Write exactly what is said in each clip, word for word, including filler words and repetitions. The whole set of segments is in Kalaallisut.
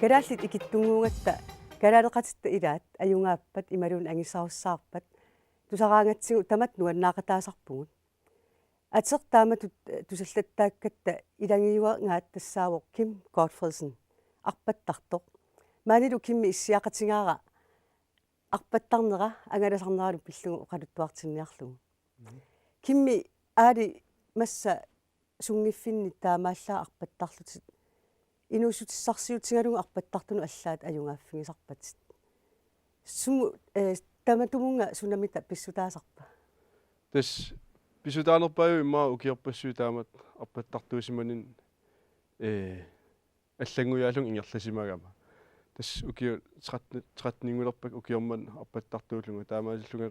Kalaallit ikittunnguugatta kalaaleqatitta ilaat ajugaappat imaluunniit angisarussaarpat tusaraangatsigu tamatta nuannaaqataasarpugut. Ateq taamatut tusallattaakkatta ilagiuagaat tassaavoq Kim Godtfredsen, arpattartoq. Maanilu Kimmi issiaqatigaara arpattarnera angalasarneralu pillugu oqaluttuartinniarlugu. Mhm. Kimmi, aali massa sunngiffinni taamaallaat arpattarlutit. Inuussutissarsiutigalugu arpattartunut allaat ajugaaffigisarpatit. Sumut, eh, tamatumunnga sunamita pissutaasarpa? Tassa pissutaanerpaajuvoq immaqa ukiorpassuit taamatut arpattartuusimaninni, eh, allanngujaallunga ingerlasimagama. Tassa ukiut tretten, tretten-inngulerpakka ukioq manna arpattartuullugu. Taamaasillunga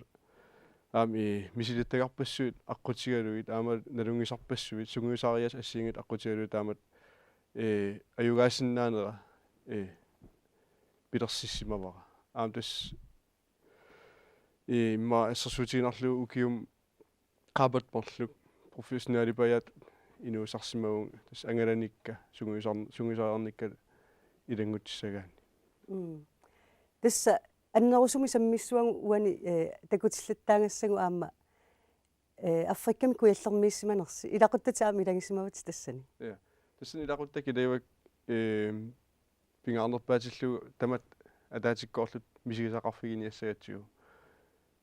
aamma, eh, misilittagarpassuit aqqutigalugit, aamma nalunngisarpassuit, sungiusariaaseq assigiinngitsut aqqutigalugit taamatut, eh, ajugaasinnaanera, eh, pilersissimavara. Aamma tassa, eh, immaqa assersuutigiinnarlugu ukiumut qaappat marluk professionalipajaat inuussarsimavunga, tassa angalanikka sungiusar-, sungiusariarnikka ilanngutissagaanni. Mm. Tassa annerusumik sammissuagut uani, eh, takutillattaagassagut aamma, eh, Afrikami kujallermiissimanersi. Ilaquttatit aamma ilagisimavatit tassani. Ja. Tassani ilaquttakka ilagivakkit, eh, pingaarnerpaatillugu tamatta ataatsikkoorluta misigisaqarfiginiassagatsigu.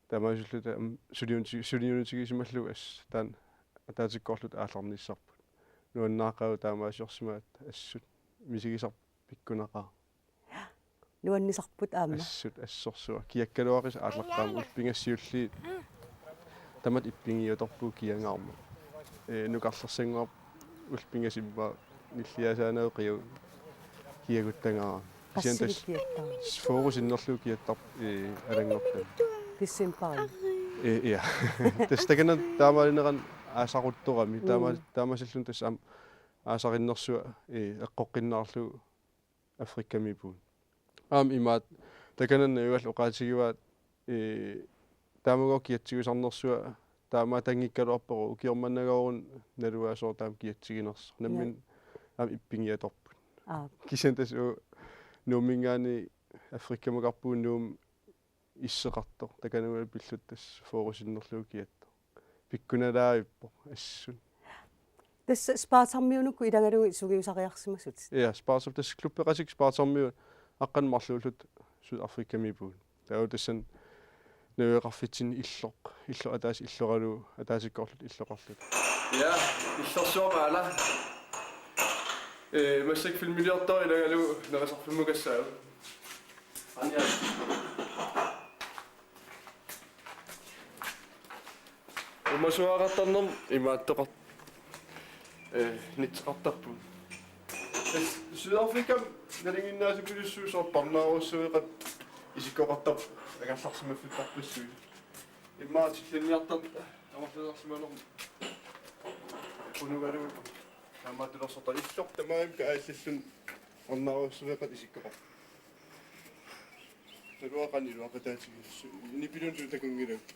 Taamaasilluta, mm, suliunti-, suliunutigisimallugit assut taanna ataatsikkoorluta aallarnissarput. Nuannaaqaaq taamaasiorsimaat assut misigisarput pikkunaqaaq. Nuannisarput aamma. Assut assorsuaq. Kiakkaluaqisaq aallaqqaammut ullut pingasut siulliit tamatta ippigiutorpugut kiangaarmat. Eh, nukarlersannguarput ullut pingasut immaqa nilliasaanagu qiu-, kiaguttagaara. Kisianni tassa qassit kiattagaa? Fyrre sinnerlugu kiattarput, eh, alanngortami. Decembari. Eh, ja. Tassa takanna taamaalinerani aasaruttorami. Taama-, mm, taamaasilluni tassa aamma aasarinnersua, eh, eqqoqqinnaarlugu Afrikamiippugut. Aamma imaattoq takanna najugallit oqaatigivaat, ee, taamagooq kiatsigisarnersua taamaattanngikkaluarpoq, ukioq mannagooruna naluara sooq taama kiatsiginersoq. Nammineq aamma ippigiutorput. Aap. Kisianni tassa uagut Nuumminngaanniit Afrikamukarpugut, Nuummi isseqartoq, takanna pillugu tassa fyrre sinnerlugu kiattoq. Pikkunalaavippoq assut. Tassa Spartammiunuku ilagalugit sungiusariarsimasut. Ja, Sparta, tassa klubbeqatigiit Spartammiut aqqaneq-marluulluta Sydafrikamiippugut. Taava tassani najugaqarfitsinni illoq, illoq ataaseq illoralugu, ataatsikkoorluta illoqarluta. Ja, illorsuarmi aala. Ee, massakkut filmiliortoq ilagalugu nerisarfimmukassaagut. Anja. Uumasuaqartarnermut imaattoqar-, eh, nitseqartarpugut. Tassa Sydafrikami nalinginnaasupilussuit soorlu parnaarujussueqat isikkoqartarput angerlarsimaffittarpassuit. Immaqa tillinniartarneq amerlisarsimanermut qunugalugu taamaattulersortarpoq, illoq tamarmik aallalluni parnaarujussueqat isikkoqarput. Taluaqani iluaqutaatigisoq. Nipiluntu takunngilagut.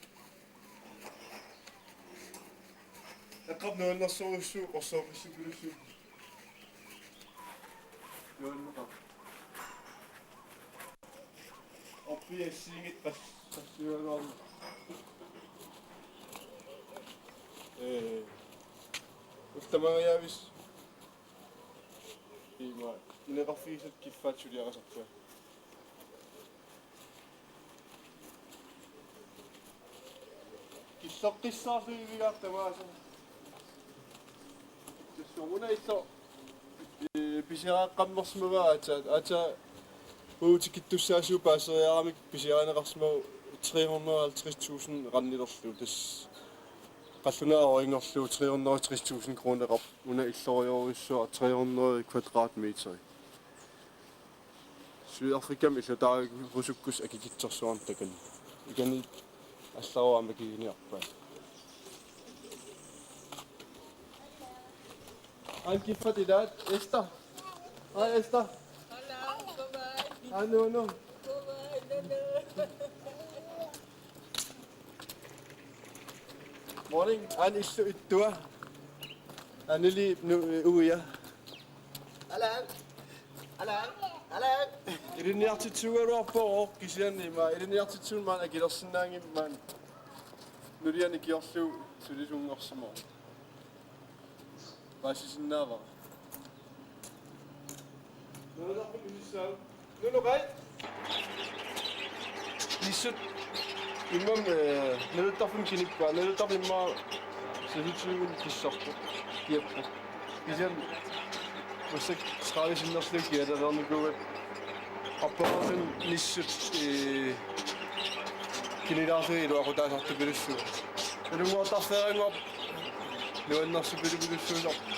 Eqqarpoq nuannersorujussuuvoq, qorsorpassuupilussuuvoq. Nuanneqaaq. Orpiassiinngit qas-, qassiualuarneq. Ee. Ullut tamangajavissi. Ima, ineqarfigisat kiffaat suliarisarpaa. Killeqqissaarluivigaaq tamaasa. Tassa una illoq, ee, pisiareqqammersimavaa aatsaat. Aatsaat uagut tikittussaasut paaseriaramik pisiarineqarsimavoq tre hundrede og halvtreds tusind rannilerlugu. Tassa qallunaat arorinngorlugu tre hundrede og tres tusind kroneqarpoq. Una illorujorujussuaq tre hundrede kvadratmeteri. Sydafrikami illutaarusukkusoq akikitsersuarnik takanna. Ikani allaruarmik akiginiarpaat. Aana kiffat ilaat, Esther. Hej, Esther. Hello, bye-bye. Hej, Nuno. Bye-bye, Nuno. Morning. Aana illup ittua. Anili nu, uia. Hello. Hello. Ilinniartitsisuugaluarpoq kisianni ima ilinniartitsisuuneq maanna akilersinnaanngimmat nuliani kiorlu sulisunngorsimavoq. Paasisinnaavara. Nunaqarfik misissaavoq. Nunuqai. Nissut immam, eh, naluttarfimmi kinippaat, naluttarfimmi immaqa sisutigut kissarput. Kiappoq. Kisianni massakkut tredive sinnerlugit kiatalernikuugatta. Qappalaarluni nissut, eh, kinilaarlugit iluaqutaasartupilussuuvoq. Nalunngortarfeerannguaq nuannersupilupilussuusarpoq.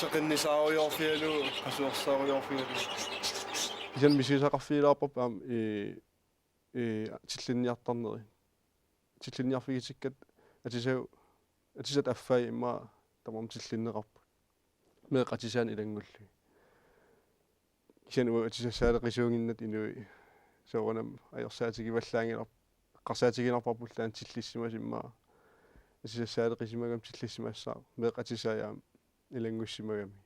Seqinnisaarujoorfigalugu, qasuersaarujoorfigalugu. Kisianni misigisaqarfigilaarparput aamma, eh, eh, tillinniartarneri. Tillinniarfigitikkatta atisat, atisat affai immaqa tamarmik tillinneqarput. Meeqqat atisaannik ilanngullugit. Kisianni uagut atisassaaleqisuunnginnatta inuit soorunami ajorsaatigivallaaginnarput, eqqarsaatigiinnarparput taanna tillissimasut immaqa. Atisassaaleqisimagami tillissimassaaq. Meeqqat atisaat aamma ilanngussimagami.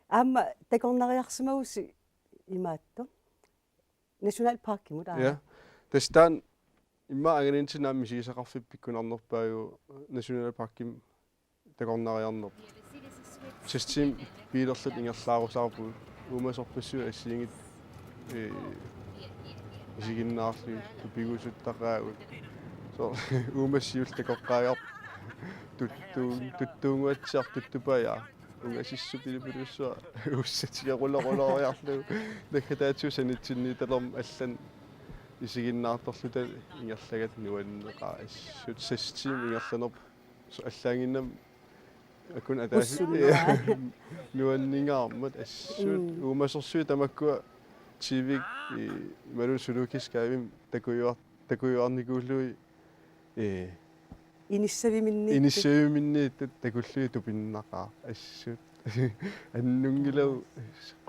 Aamma takornariarsimavusi imaattoq. Nationalparkimut, aa. Ja. Tassa taanna immaqa angalanitsinnut aamma misigisaqarfipput pikkunarnerpaajuvoq nationalparkimut takornariarnerput. Seks timer biilerluta ingerlaarusaarpugut uumasorpassuit assigiinngitsut, eh, isiginnaarlugit tupigusuttaqaagut. Soorlu uumasut siulleq takoqqaagarput tuttuun-, tuttuunnguatsiartoq tuttupajaaq. Ungasissupilupilussuaq uussatigerulorulooriarlugu. Naggataatigut sanitsinniitalermat allanut isiginnaartorluta ingerlagatta nuanneqaaq assut. Seks timer ingerlanerput. Soorlu allaannginnami akun ataaseq. Ussunneraa. Nuanningaarmat assut. Mm. Uumasorsuit tamakkua T V-k i-, imaluunniit zoologisk havemi takujuar-, takujuarnikuullugit, eh, inissaviminniittut. Inissaviminniittut takullugit tupinnaqaaq assut. Annunngilagut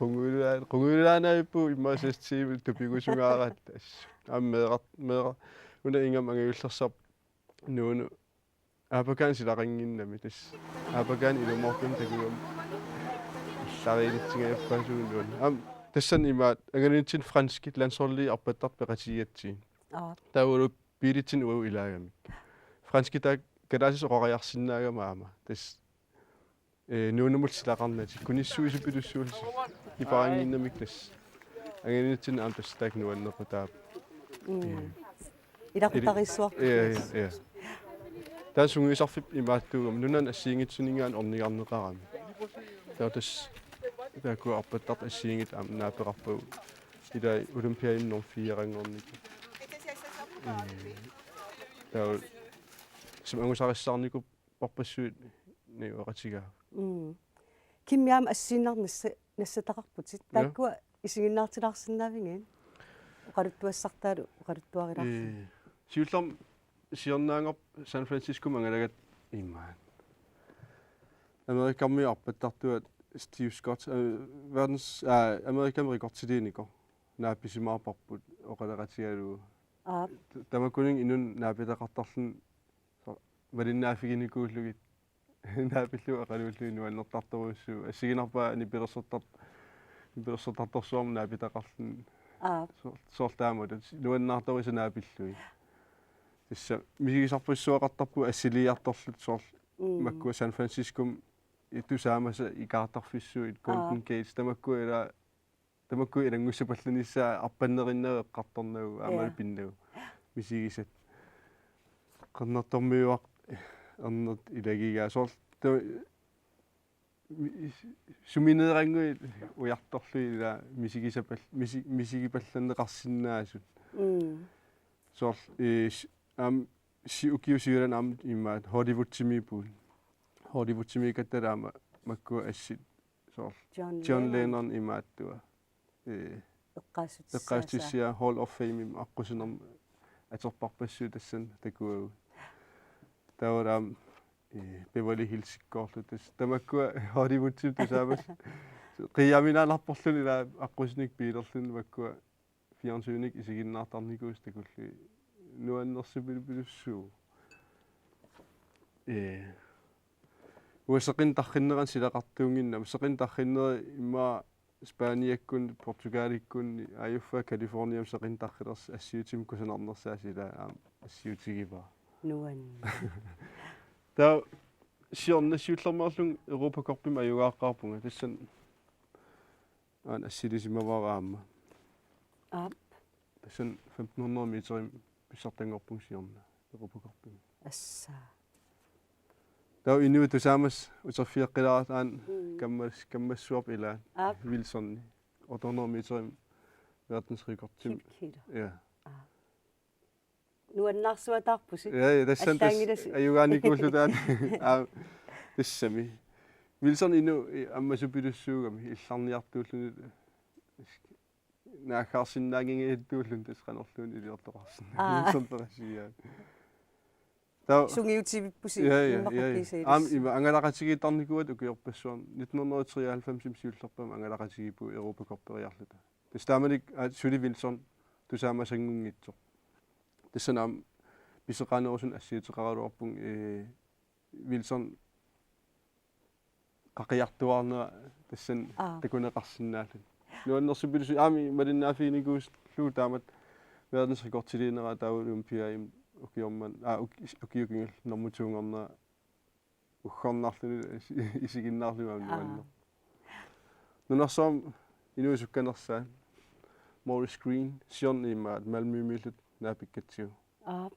qungujulaa-, qungujulaannavipput immaqa seks timer tupigusungaaratta assut. Aamma meeqqat, meeqqat una ingammik angajullersarput Nuunu aapakaani silaqannginnami tassa. Aapakaani ilumoortumik takugami. Illariilitsingajappaasunga Nuunu. Aamma tassani imaattoq angalanitsinni franskit landsholdi arpattartut peqatigigatsigit. Aa. Taavalu biilitsinni uagut ilaagamik. Franskit taakku kalaallisut oqariarsinnaagami aamma. Tassa, eh, Nuunumut silaqarnatik. Kunissuisupilussuullutik. Nipaannginnamik tassa. Angalanitsinni aamma tassa taakku nuannequtaapput. Mm. Eh. Ilaqutariissuartut. Ja, ja, ja. Taanna sungiusarfik imaattuugami. Nunani assigiinngitsuninngaanniit ornigarneqarami. Taava tassa taakku arpattartut assigiinngitsut aamma naapeqarpagut. Ilai Olympiademi nummer fire-nngornikkut. Eh, taava tassa angusarissaarniku- -parpassuit najugaqatigaagut. Mm. Kimmi aamma assigiinnarnik nassa-, nassataqarputit. Ja. Taakkua isiginnaartilaarsinnaavigit? Oqaluttuassartaalu oqaluttuarilaarlugit. Ee, siullermik siornaanngorpat San Franciscomi angalagatta imaat. Amerikamiut arpattartuat Steve Scott, øh, verdens, øh, Amerikami rekordiliinikoq naapisimaarparput oqaloqatigalugu. Aap. T-, tamakkuninnga inunnut naapitaqartarluni soorlu malinnaaffiginikuullugit naapillugit oqaluullugit nuannertartorujussuuvoq. Assigiinnarpaa nipilersortar-, nipilersortartorsuarmut naapitaqarluni. Aap. Soor-, soorlu taamatut nuannaartorujussuaq naapillugit. Tassa misigisarpassuaqartarpugut assiliiartorluta soorlu. Mm. Makkua San Franciscomi tusaamasat ikaartarfissuit, Golden Aa. Gate, tamakkua ilaa Tamakku ilanngussapallannissaat arpannerinnagu eqqartornagu aammalu Ja. pinnagu. Misigisat. Qernertormiuaq ernertut ilagigaa. Soorlu ta-, mi-, sumineerannguit ujartorlugit ilaa misigisapal-, misi-, misigipallanneqarsinnaasut. Mm. Soorlu, eh, s-, aamma si-, ukiut siulliit aamma imaat Hollywoodimiippugut. Hollywoodimiikkatta aamma makkua assit soorlu John John Lennon. Lennon imaattua. Ee, Eqqaassutissaa. Eqqaassutissaa Hall of Fame-imi aqqusinermi atorparpassuit tassani takuagut. Taavalu aamma, ee, Beverly Hillsikkoorluta tassa. Tamakkua Hollywoodimi tusaamasut. Qiiaminaannarporluni ilaa aqqusineq biilerluni makkua fjernsynikkut isiginnaartarnikuusut takullugit. Nuannersupilupilussuuvoq. Ee. Uanga seqineq tarrinneranut silaqartuunnginnama, seqineq tarrinneri immaqa Spaniakkut, Portugalikkut, aajuffa Californiami seqineq tarrilersoq assiutimik kusanarnersaat sila aamma assiutigivara. Nuann. Taava siorna siullermeerlunga Europa Cupimi ajugaaqqaarpunga. Tassani aana assilisimavara aamma. Aap. Tassani femten hundrede meterimik pissartanngorpunga siorna Europa Cupimi. Assa. Taava inuit tusaamasut uterfigeqqilaartut aana Mm. kammas-, kammassuarput ilaat. Aap. Wilsoni. Otte hundrede meterimik verdensrekordimik. Helt, helt. Ja. Aap. Nuannaarsuataarpusi. Ja, ja, tassani tassa allaanngilasi. Ajugaanikuulluta aana. Aa, tassami. Wilson inuk i-, ammasupilussuugami illarniartuulluni naaggaarsinnaanngingajattuulluni tassa qanorluunniit iliortoqarsinnaanngilaq. Aa. Wilson peqassiaa. Taava sungiutivippusi. Ja, ja, immaqa ja, ja. Kiisa ilissi. Aamma ima angalaqatigiittarnikuuaat ukiorpassuarni nitten hundrede og treoghalvfems siullerpaamik angalaqatigiippugut Europa Cuperiarluta. Tassa taamanikkut, aa, suli Wilson tusaamasanngunngitsoq. Tassani aamma pisoqaanerusunik assiuteqaraluarpunga, ee, Wilson qaqiartuaarnera tassani Aa. Takuneqarsinnaalluni. Nuannersupilussuaq aamma malinnaaffiginikuusullugu taamatut verdensrekordiliineraa taava Olympiami ukioq manna, aa, uki-, ukioq kingulleq normu to-nngornera uggornarluni is-, isiginnaarlugu aamma Aa. Nuanneq. Nunarsuarmi inuit sukkanersaat Maurice Greene, siorna immaqa Malmømiilluta naapikkatsigu. Aa.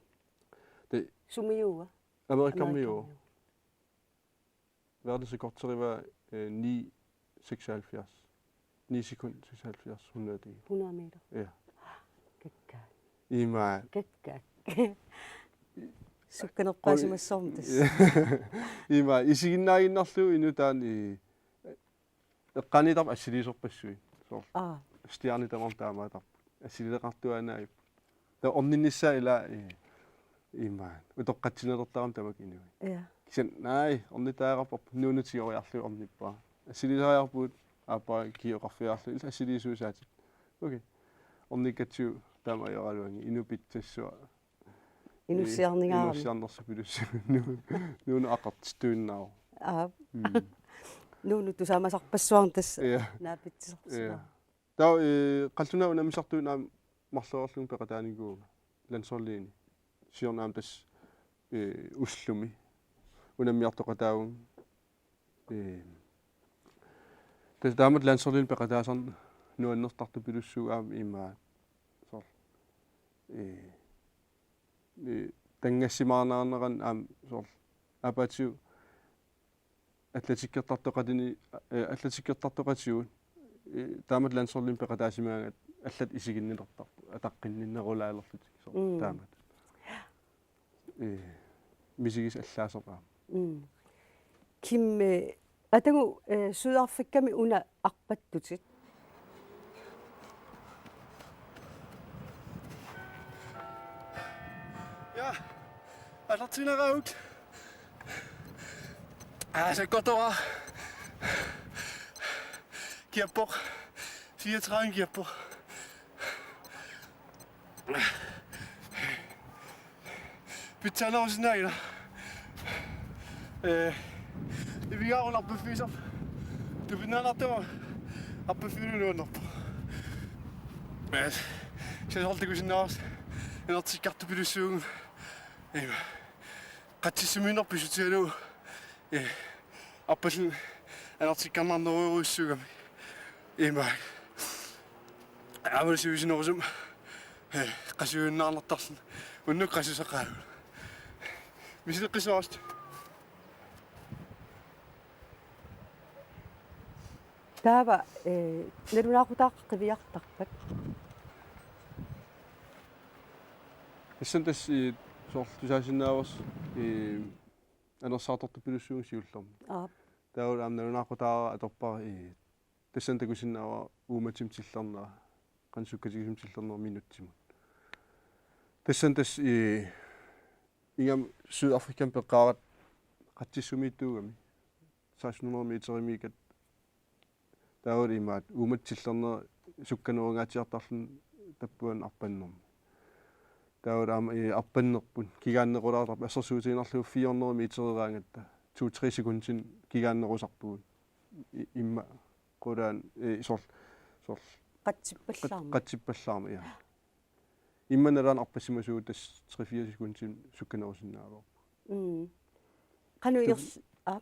Te- Sumiua? Amerikamiua. Amerikamiua. Verdensrekorderivaa, øh, ni seksoghalvfjerds. Ni sekund seksoghalvfjerds hundrede del. Hundrede meter. Ja. Kakkaak. Ima. Kakkaak. Sukkanerpaasimassaaq tassa. Ima, isiginnaaginnarlugu inuit taanna i-, eqqaaniittarput assiliisorpassuit. Soorlu. Aa. Stjerner tamarmik taamaattarput. Assilileqartuaannaagipput. Taava orninnissaa ila, eh, ima, utoqqatsinalertarami tamakku inuit. Ja. Kisianni, naaj, ornittariaqarparput, nuunut tigoriarlugu ornippara. Assiliisariaqarpugut, aappara kioqarfiarlu, ila assiliisuusaatit. Okay. Ornikkatsigu taama ajoraluanngilaq, inuk pitsassuaq. Inussiarningaarami. Inussiarnersupilussuaq. Nu-, nuunut aqartittuinnaavoq. Aap. Mm. Nuunut tusaamasarpassuarnik tassa. Ja. Naapitsisarpassuarnik. Ja. Taava, eh, qallunaat unammisartuinnaat marloriarlunga peqataanikuuvunga landsholdiini. Siorna aamma tassa, eh, Oslumi unammiartoqataavunga. Eh, tassa taamatut landsholdiini peqataasarneq nuannertartupilussuuvoq aamma ima soorlu. Eh, eh, tanngassimaarnerani aamma soorlu aappaatsigut atletikkertartoqatini, eh, atletikkertartoqatigut, eh, taamatut landsholdiini peqataasimagaangatta allat isiginnilertarput, ataqqinninnerulaalerlutik soorlu Mm. taamatut. Eh, misigisat allaaseq aamma. Mm. Kim, eh, atagu, eh, Sydafrikami una arpattutit. Ja, aallartinnarauk. Aa, sakkortoq. Kiappoq. Fireogtredive kiappoq. Pitsaanerusinnaagina. Eh, ivigaaruna arpaffigisarput. Tupinnaannartumik arpaffiginera nuannerpoq. Eh, sasortikusinnaavarsi. Anertikkartupilussuuvugut. Ima. Qatsissumiinnerput pissutigalugu. Eh, arpalluni anertikkarnarnerujorujussuugami. Ima. Aamma sivisunerusumik. Eh, qasuiunnaarnartarluni. Unnuk qasusaqaagut. Misileqqissuarist. Taava, eh, nalunaaqutaaqqat qiviartarput. Tassani tassa, eh, soorlu tusaasinnaavarsi, eh, anersaartartupilussuuvugut siullermik. Aap. Taava aamma nalunaaqutaara atorpara, eh, tassani takusinnaavara uummatimik tillernera, qanoq sukkatigisumik tillernera minutsimut. Tassani tassa, eh, ingammik Sydafrikami peqqaaratta qatsissumiittuugami. Seksten hundrede meterimiikkatta. Taava imaattoq uummatimik tillernera sukkanerungaatsiartarluni tappuani arpannermi. Taava aamma, eh, arpannerput kigaannerulaartarpoq assersuutigiinnarlugu fire hundrede metereraangatta. to-tre sekundinik kigaannerusarpugut. I-, immaqa qulaani, eh, soorlu, soorlu. Qat-, Qatsippallaarmat. Qatsippallaarmat, ja. Immanalaana arpassimasuugut tassa tre-fire sekundinik sukkanerusinnaavarput. Mm. Qanoq tu-, inerl-, aa.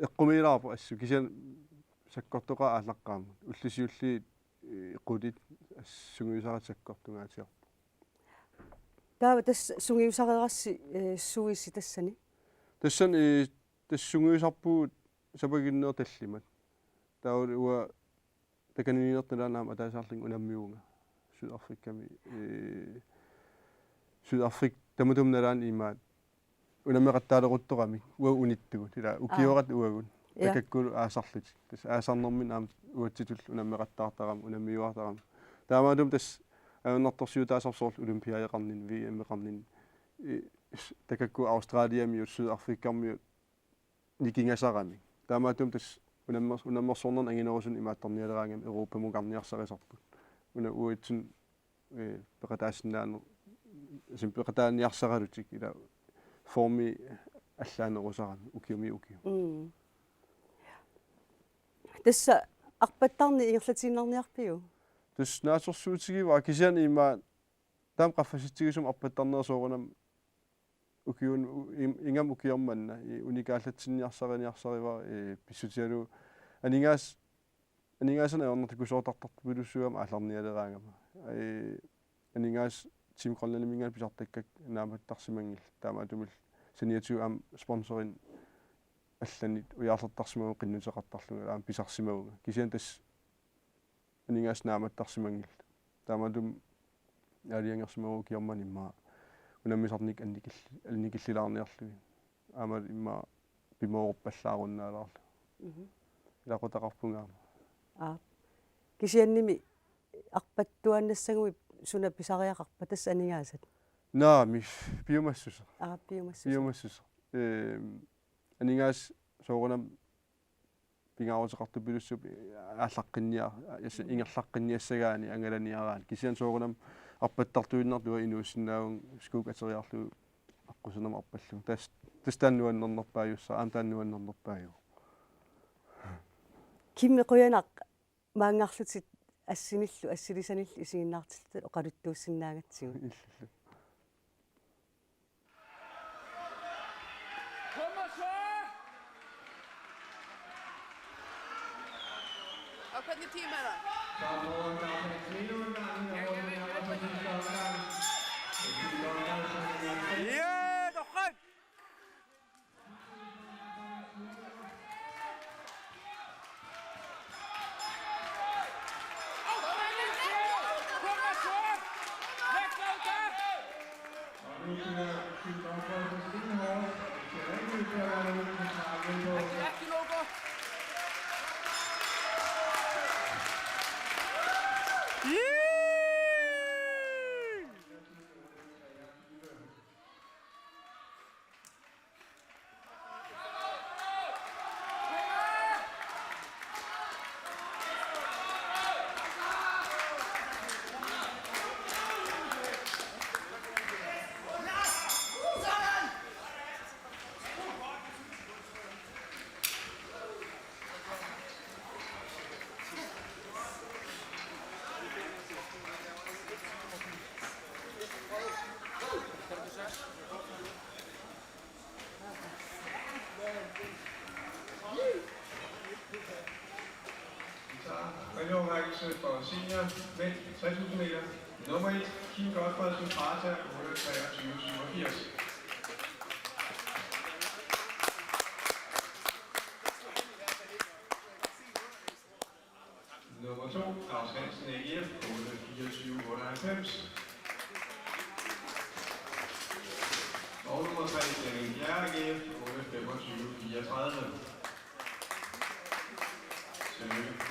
Eqqumiilaarpoq assut kisianni sakkortoqaaq aallaqqaammut. Ullut siulliit, eh, qulit assut sungiusaratik sakkortungaatsiarput. Taava tassa sungiusareerassi, eh, suisi tassani? Tassani, eh, tassa sungiusarpugut sapaatip akunneri tallimat. Taava uanga takaniniinertut nalaani aamma ataaseq arlalinngorneq unammiuvunga. Sydafrikami, eh, Sydafrika tamatuma nalaani imaattoq unammeqattaaleruttoramik uagut unittugut. Ila ukioqatta uagut. Ja. Takakkulu aasarlutik. Tassa aasarnerminni aamma uatsitullu unammeqattaartarami, unammiuaartarami. Taamaattumik tassa ajornartorsiutaasarpoq soorlu olympiadeqarninni, V M-eqarninni. Eh, s-, takakkulu Australiamiut, Sydafrikamiut, nikingasaramik. Taamaattumik tassa unammer-, unammersornernik anginerusunik imaattornialeraangami Europamukarniarsarisarput. Una uatsinnut, eh, peqataasinnaaneq, sim peqataaniarsaralutik ila formi allaanerusarami ukiumi ukiumi. Mm. Tassa arpattarneq ingerlatiinnarniarpiuk? Tassa naatsorsuutigivara kisianni imaattoq taama qaffasitsigisumik arpattarnera soorunami ukiun-, u-, im-, ingammik ukioq manna, i-, unikaallatsinniarsariniarsarivara, i-, pissutigalugu aningaas-, aningaasanik ajornartorsiuteqartartupilussuugami aallarnialeraangama. I-, aningaasat Team Grønlandiminngaanniit pisartakkakka naammattarsimanngillat. Taamaattumillu saniatigut aamma sponsorinut allanut ujaarlertarsimavunga qinnuteqartarlunga aamma pisarsimavunga. Kisianni tassa aningaasat naammattarsimanngillat. Taamaattumik aalajangersimavunga ukioq manna immaqa unammisarnikkut annikilli-, annikillilaarniarlugit. Aamma immaqa pimooruppallaarunnaalaarlugu. Mhm. Ilaqutaqarpunga aamma. Aap. Kisiannimi arpattuaannassaguit suna pisariaqarpa tassa aningaasat? Naamik, piumassuseq. Aap, piumassuseq. Piumassuseq. Ehm, aningaasat soorunami pingaaruteqartupilussuupput aallaqqinnia-, as-, ingerlaqqinniassagaanni angalaniaraanni. Kisianni soorunami arpattartuinnartut inuussinnaavunga skuuk ateriarlugu aqqusinermut arpallugu. Tassa, tassa taanna nuannernerpaajussaq, aamma taanna nuannernerpaajuvoq. Kimmi, qujanaq maanngarlutit assinillu assilisanillu isiginnaartillutit oqaluttuussinnaagatsigut. Illillu. Kom og så! Op på den ti meter. Ja, doch rein! Vi tager præmieoverrækkelse for senior mænd tre tusind meter. Nummer et, Kim Godtfredsen, Sparta, otte treogtyve syvogfirs. Nummer to, Claus Hansen, A G F, otte fireogtyve otteoghalvfems. Og nummer tre, Flemming Bjerre, A G F, otte femogtyve fireogtredive. Tillykke.